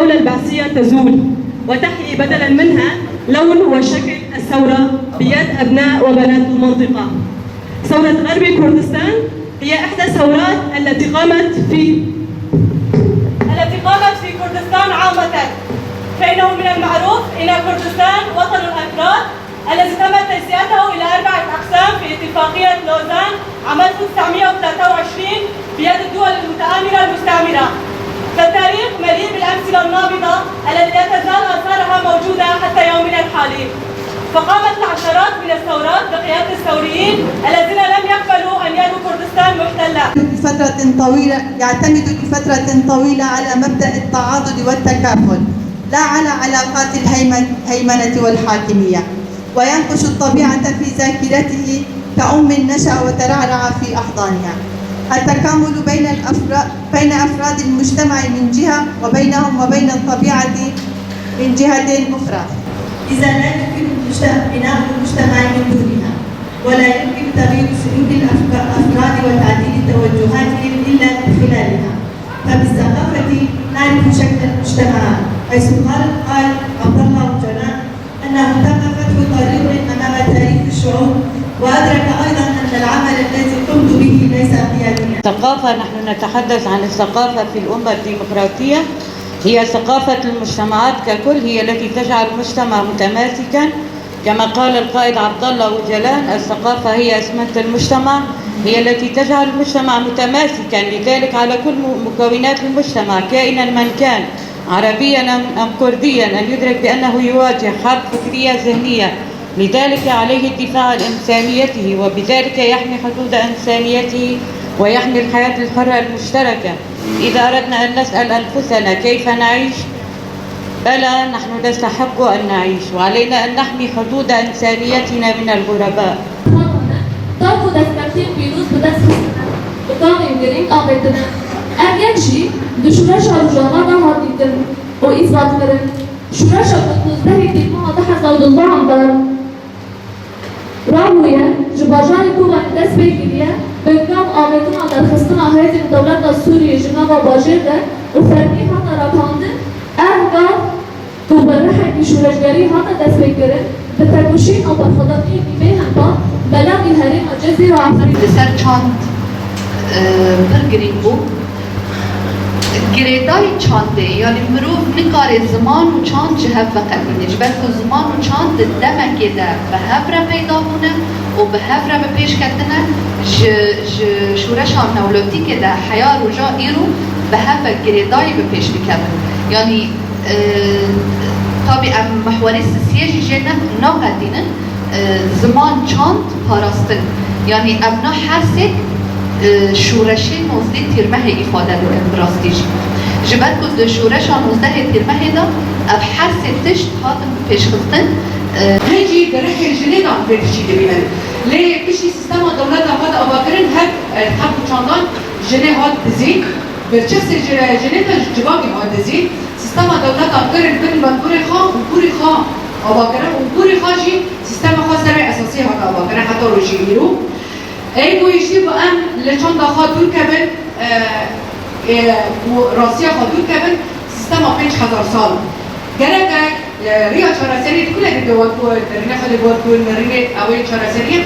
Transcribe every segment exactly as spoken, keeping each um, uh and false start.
الدولة البعثية تزول وتحيي بدلا منها لون وشكل الثورة بيد أبناء وبنات المنطقة. ثورة غرب كردستان هي إحدى الثورات التي قامت في التي قامت في كردستان عامة، فإنه من المعروف أن كردستان وطن الأكراد الذي تم تجزئته إلى أربعة أقسام في اتفاقية لوزان عام ألف وتسعمية وتلاتة وعشرين بيد الدول المتآمرة المستعمرة. فالتاريخ مليء بالأمثلة النابضة التي لا تزال آثارها موجودة حتى يومنا الحالي. فقامت العشرات من الثورات بقيادة الثوريين الذين لم يقبلوا أن يروا كردستان محتلة. بفترة طويلة، يعتمد لفترة طويلة على مبدأ التعاضد والتكافل، لا على علاقات الهيمن-، الهيمنة والحاكمية، وينقش الطبيعة في ذاكرته كأم نشأ وترعرع في أحضانها. التكامل بين الأفرا-، بين أفراد المجتمع من جهة، وبينهم وبين الطبيعة من جهة أخرى. إذا لا يمكن المجتمع، بناء المجتمع من دونها، ولا يمكن تغيير سلوك الأفك-، الأفراد وتعديل توجهاتهم إلا من خلالها. فبالثقافة نعرف شكل المجتمع، حيث قال القائد عبد الله أوجلان أنه تم فتح طريق أمام تاريخ الشعوب، وأدرك أيضا أن العمل الذي قمت به ليس قياديا. الثقافة، نحن نتحدث عن الثقافة في الأمة الديمقراطية، هي ثقافة المجتمعات ككل، هي التي تجعل المجتمع متماسكا. كما قال القائد عبد الله أوجلان: "الثقافة هي أسمنت المجتمع، هي التي تجعل المجتمع متماسكا." لذلك على كل م-، مكونات المجتمع، كائنا من كان، عربيا أم، أم كرديا، أن يدرك بأنه يواجه حرب فكرية ذهنية. لذلك عليه الدفاع عن إنسانيته، وبذلك يحمي حدود إنسانيته ويحمي الحياة الحرة المشتركة. إذا أردنا أن نسأل أنفسنا: "كيف نعيش؟" بلى، نحن نستحق أن نعيش، وعلينا أن نحمي حدود إنسانيتنا من الغرباء. Taku destkeftiyên pîroz bi dest xistine, bi gavên girîng avêtine. Ev yek jî di şoreşa Rojava de hat dîtin û îsbatkirin. Şoreşa ku di nozdehê Tîrmeha du hezar û duzdeh de rabûye, ji bajarê Kobanê dest pê kiriye, bi gav avêtina derxistina hêzên dewleta Sûriyê ji nava bajêr de û fermî hate rakandin. Ev gav ku bi rihekî şoreşgerî hate destpêkirin, bi tekoşîn û berxwedaniyekî bêhempa belavî herêma Cizîr û Efrînê. Li ser çand, e, pir girîng bû. Girêdayî çandê, yanî mirov nikare ziman û çand ji hev veqetîne. Ji ber ku ziman û çand di demekê de bi hev re peyda bûne û bi hev re bi pêş ketine, ji, ji şoreşa newlotîkê de heya roja îro bi hev ve girêdayî bi pêş dikevin. Yanî, e, tabî em mihwerê sisiyê jî jê ne-, naqetînin. E, ziman, çand, parastin. Yanî evna her sê, e, şoreşê nozdeh Tîrmehê îfade dikin bi rastî jî. Ji ber ku di şoreşa nozdehê Tîrmehê de ev her sê tişt hatin bi pêşxistin, e, Hê jî di rihê jinê de em vê tiştî dibînin. Lê piştî sîstema dewleta hat avakirin, her, e, haq û çandan jinê hat dizî. Bi çi sê ji-, jinê de ji civakê hat dizî. Sîstema dewleta kirin bin mengûrê xwe û gûrê xwe avakirin û gûrê xwe jî sîstema xwe serê esasî hate avakirin heta rojî îro. Ê ku îştî ku em li çanda xwe dûr kevin, e, e, û rastiya xwe dûr kevin, sîstema pênc hezar sal. Gerek e, e, riya çareseriyê di ku ne dide wek ku nerîne xwe dê wek ku nerînê ew ê çareseriyê,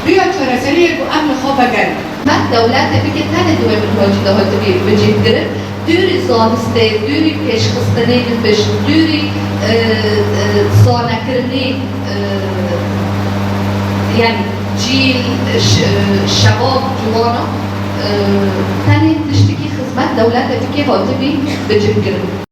riya çareseriyê ku em li xwe vegerin. Hikûmet dewletê bike tenê di wê minhacî de hatibî bicihkirin. Dûrî zanistê, dûrî pêşxistinê nifş, dûrî, e, e, sanekirinê, e, yanî cîl, ş-, şebab, ciwana, e, tenê tiştikî xizmet dewletê bike hatibî bicihkirin.